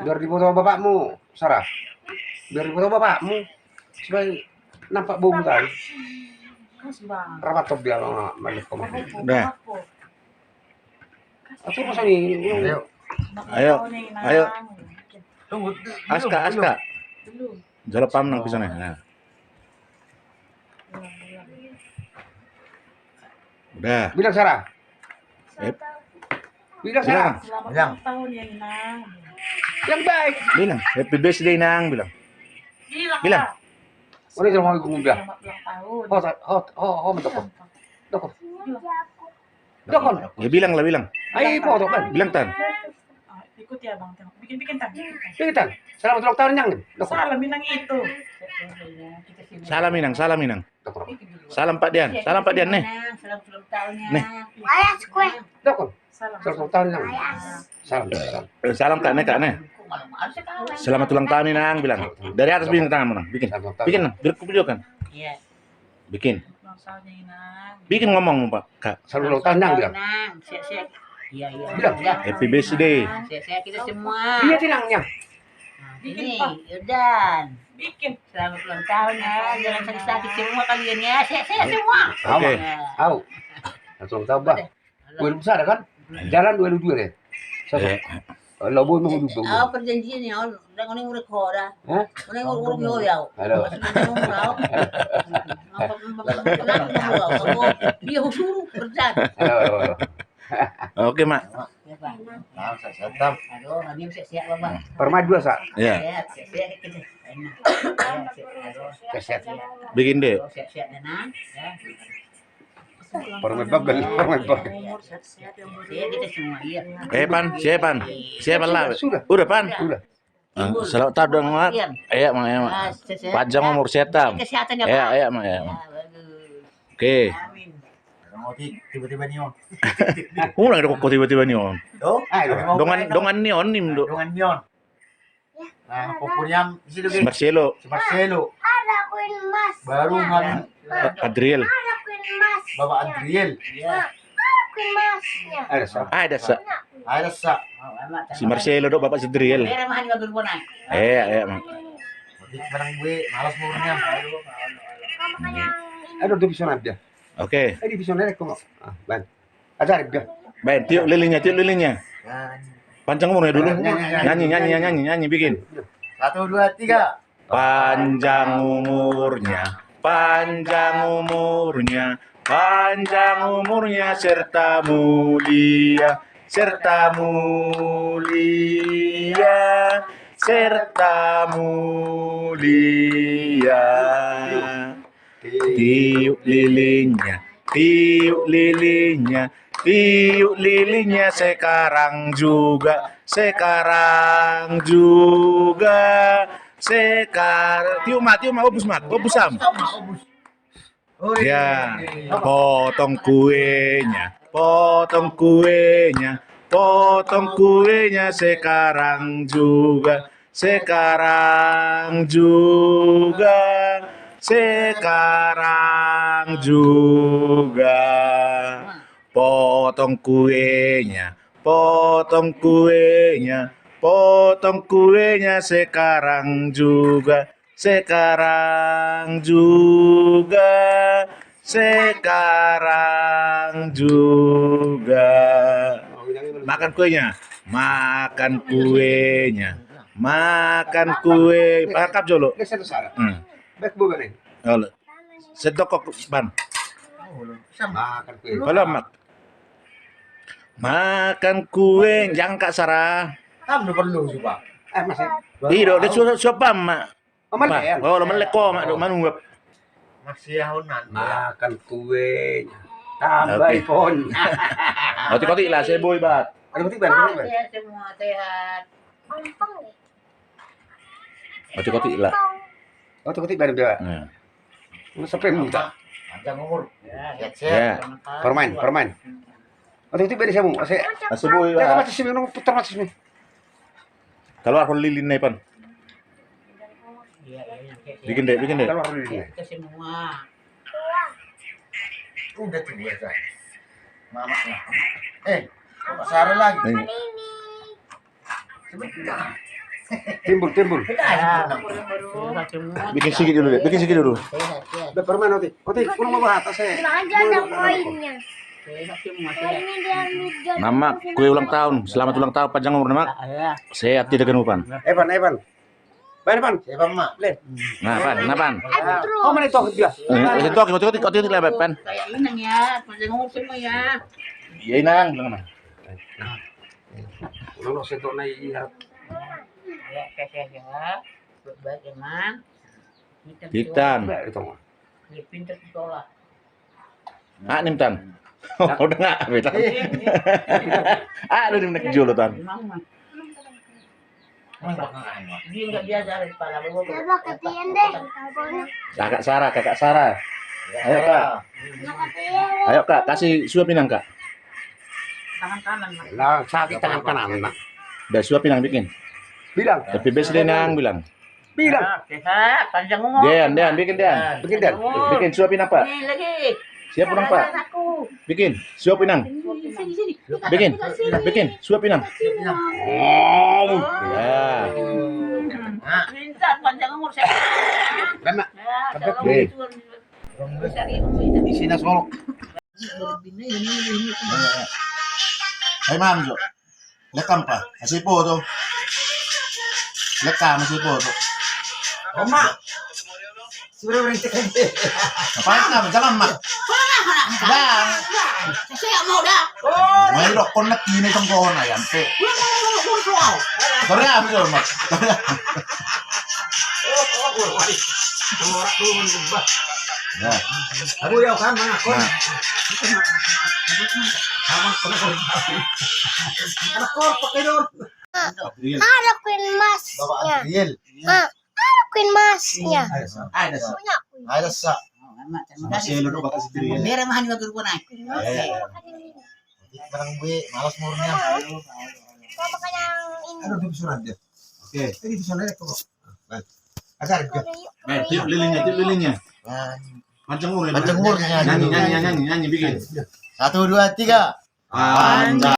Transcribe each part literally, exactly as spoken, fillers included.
Biar difoto bapakmu, Sarah. Biar difoto bapakmu. Supaya nampak bau tadi. Rapat top dia, kalau nggak balik koma. Dah. Aku pasang ini. Ayo. Ayo. Ayo. Tunggu. Aska, Aska. Jalo pam nang pisang ya. Nah. Udah. Bilang Sarah. Eh. Bilang Sarah. Bilang. Selamat ulang tahun ya, Inang. Yang baik. Bilang happy birthday, Nang, bilang. Bilang. Bilang. Udah, jangan mau ngomong, bilang. Selamat ulang tahun. Oh, oh, oh, oh, mentok. Dokon. Dokon. Ya, bilang lah, bilang. Ayo, mau dokon. Bilang, Tan. Ah, ikut ya, Bang. Bikin, bikin, Tan. Bikin, Tan. Bikin, Tan. Selamat ulang tahun, Nang. Dokon. Salam, Inang, itu. Salam, Inang. Salam, Inang. Dokon. Salam, Pak Dian. Salam, Pak Dian, nih. Salam ulang tahunnya. Nih. Ayah, kue. Dokon. Salam. Selamat ulang tahun, Nang. Salam, salam. Eh, salam, Kak, nih, Kak, nih. Selamat ulang tahun, Inang, bilang. Dari atas bikin tangan, Nang. Bikin. Selamat ulang tahun. Bikin, Nang. Biar aku videokan. Iya. Bikin. Bikin ngomong, Pak, Kak. Selamat ulang tahun, Nang, bilang. Nang, sehat-sehat. Iya, iya. Bilang. Iya. Happy birthday. Sehat-sehat kita semua. Iya, Nang, ya. Nah, bikin, ini, Pak. Yaudah. Bikin. Selamat ulang tahun ya. Jangan sakit-sakit semua kalian ya. Sehat-sehat semua. Oke. Ya. Au. Langsung tambah. Udah. Dua ribu satu kan? Jalan dua ribu dua deh. Iya. Lo boy mau duduk. Oh, perjanjian ya, orang orang udah kora. Hah? Orang orang udah ya. Halo. Dia suruh kerja. Halo, halo, halo. Oke, Mak. Ya, Pak. Nah, saya siap. Aduh, kami siap-siap, Bapak. Perma dua, Sa. Iya. Siap, siap-siap kita. Enak. Siap-siap. Aduh. Siap-siap. Bikin deh. Aduh, siap-siap, Nang. Ya. Permen bagel, permen bagel. Iya, kita semua, iya. Eh, Pan, siapa, Pan? Siapa lah? Sudah. Udah, Pan? Udah. Ah, selamat tahun, Mak. Iya. Iya, Mak, iya, Mak. Ah, sehat-sehat, ya. Panjang umur, sehat, Tam. Kesehatan, ya, Pak. Iya, iya, Mak, iya, Mak. Ya, bagus. Oke. Amin. Orang oke, tiba-tiba neon. Udah ada kok tiba-tiba neon. Tuh, dongan, dongan neon nih, Dok. Dongan neon. Nah, pokoknya di situ, si Marcelo. Si Marcelo. Ada koin emas. Baru kan. Adriel. Ada koin emas. Bapak Adriel. Iya. Ada koin emasnya. Ada sa. Ada sa. Ada sa. Si Marcelo, Dok, Bapak si Adriel. Iya, iya, Mak. Menang gue, malas murnya. Aduh, dia bisa nanti. Oke. Eh, dia bisa nenek kok. Ah, Bang. Ajar, udah. Baik, tiup lilinnya, tiup lilinnya. Panjang umurnya dulu. Nyanyi, nyanyi, nyanyi, nyanyi, nyanyi, bikin. Satu, dua, tiga. Panjang umurnya, panjang umurnya, panjang umurnya serta mulia, serta mulia, serta mulia. Tiup lilinnya, tiup lilinnya, tiup lilinnya sekarang juga, sekarang juga, sekarang. Tiup, Mak, tiup, Mak, obus, Mak, obus, Sam. Ya, potong kuenya, potong kuenya, potong kuenya sekarang juga, sekarang juga, sekarang juga. Potong kuenya, potong kuenya, potong kuenya sekarang juga, sekarang juga, sekarang juga. Makan kuenya, makan kuenya, makan kue. Pakap jolo. Geser ke sana. Hmm. Baik, Bu, balik. Jolo. Sedok kok, Ban. Makan kue. Belum, Mak. Makan kue, jangka, Sarah. Kan udah perlu juga. Eh, masih. Iya, dok, dia suruh siapa, Mak? Oh, mana ya? Oh, lo melek kok, Mak, dok, manu, Bab. Masih ahonan. Makan kue. Tambah iPhone. Oke. Kotik-kotik lah, saya boy, Bat. Ada kotik, Ban, kotik, Ban. Sehat, semua sehat. Kotik-kotik lah. Kotik-kotik, Ban, dia. Nah. Lu sampai minta. Panjang umur. Ya, sehat. Ya. Permen, permen. Kotik-kotik, Ban, saya mau. Saya, saya boy, Bat. Mati sini, putar mati sini. Keluar kalau lilin, Pan. Iya, iya, iya. Bikin deh, bikin deh. Keluar lilin. Ke semua. Udah tuh, udah. Mama lah. Eh, kok Sarah lagi? Nih. Timbul, timbul. Bikin sikit dulu, Dek. Bikin sikit dulu. Udah permen, Oti. Oti, kurang mau bahas, saya. Bilang aja ada koinnya. Koinnya diambil, jadi Nama, kue ulang tahun. Selamat ulang tahun, panjang umur, Nama. Sehat tidak kenupan. Evan, Evan. Bang Evan. Evan, Mak. Len. Nah, Pan, nah, Pan. Evan terus. Oh, mana itu dia? Eh, itu aku, itu, itu, itu, itu, Pan. Kayak Inang ya, panjang umur semua ya. Iya, Inang, bilang mana? Ulang lo sentok naik, iya. Ya, kasih ya. Baik, Eman. Hitam. Hitam. Baik, itu, Mak. Dia pintar sekolah. Ah, nim tan. Udah nggak, Betan? Ah, lu nim nak jolo tan. Dia nggak biasa dari kepala. Coba ketian deh. Kakak Sarah, Kakak Sarah. Ayo, Kak. Ayo, Kak, kasih suapin, Kak. Tangan kanan, Mas. Lah, sakit tangan kanan, Nak. Udah suapin, Nang, bikin. Bilang. Happy birthday, Nang, bilang. Bilang. Ah, sehat, panjang umur. Dean, Dean, bikin, Dean. Bikin, Dean. Panjang umur. Bikin, suapin apa? Ini lagi. Siapa, Nang, Pak? Ada aku. Bikin, suapin, Nang. Sini, sini, sini. Bikin, bikin, suapin, Nang. Sini, Nang. Oh. Ya. Minta panjang umur, sehat. Kan, Nak. Ya, kalau Nih. Itu bisa gitu, minta. Isinya solok. Hai, Mam, jo. Lekam pa? Masih po to. Lekam, masih po to. Oma. Sudah berhenti. Apa kamu? Jangan, Mak. Bang. Saya mau dah. May lo kon nak ini tong ko na yan pe. Sorry, ah, sorry, Mak. Ya. Aku ya kan, mana kon? Nah. Sama kon. Anak kon pakai dong. Adriel. Ada koin emasnya. Bapak Adriel. Ma, ada koin emasnya. Ada sa. Ada sa. Punya aku. Ada sa. Masih lu bapak Adriel. Merah mahal juga guru naik. Eh. Sekarang gue malas murni. Coba kan yang ini. Aduh, di surat dia. Oke. Ini di sana kok. Baik. Asal juga. Ada yuk. Nah, tiup lilinnya, tiup lilinnya. Nah. Panjang umur ya, Bang. Panjang umur ya. Nyanyi, nyanyi, nyanyi, nyanyi, bikin. Satu, dua, tiga. Panjang.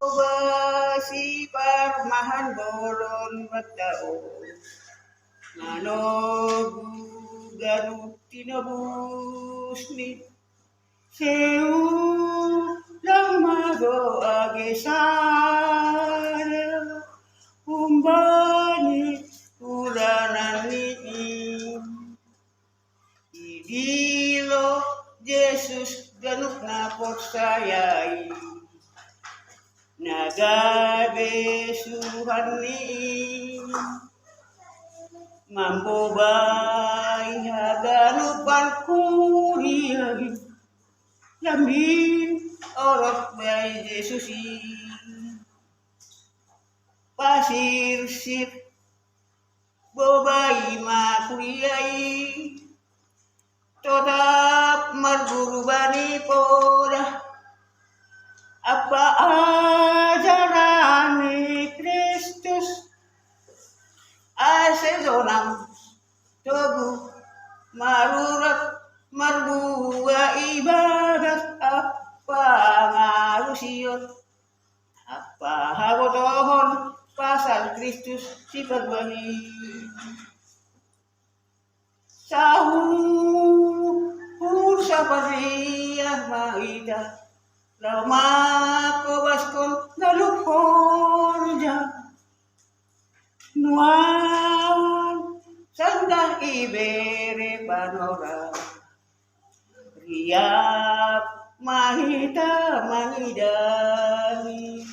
Coba si parmahan bolon batao. Manobu ganu tinobus ni seu lang mago agesana umbani uranan ni Idilo Jesus ganuk na porsayai. Nagabe suhan ni mambobai haganupan kuriai. Lamin orot bai Jesus i. Pasirsir bobai makuriai. Totap marguru bani poda. Apa ajaran ni Kristus? Ase zonam togu marurat marbua ibadat apa ngarusion apa hagotohon pasal Kristus sifat bani. Sahu Lamak ko baskon galup horja. Nuan sangga ibere panora. Riap mahita mangidangi.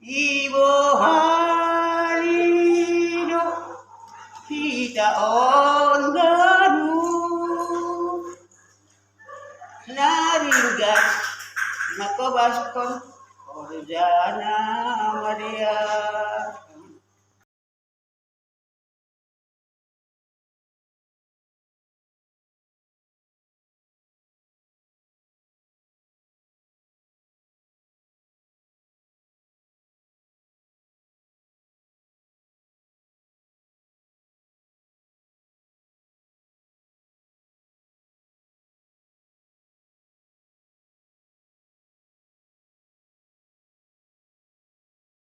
Ibo halido hita on ganu. Naringgas nakobaskon horjana madia.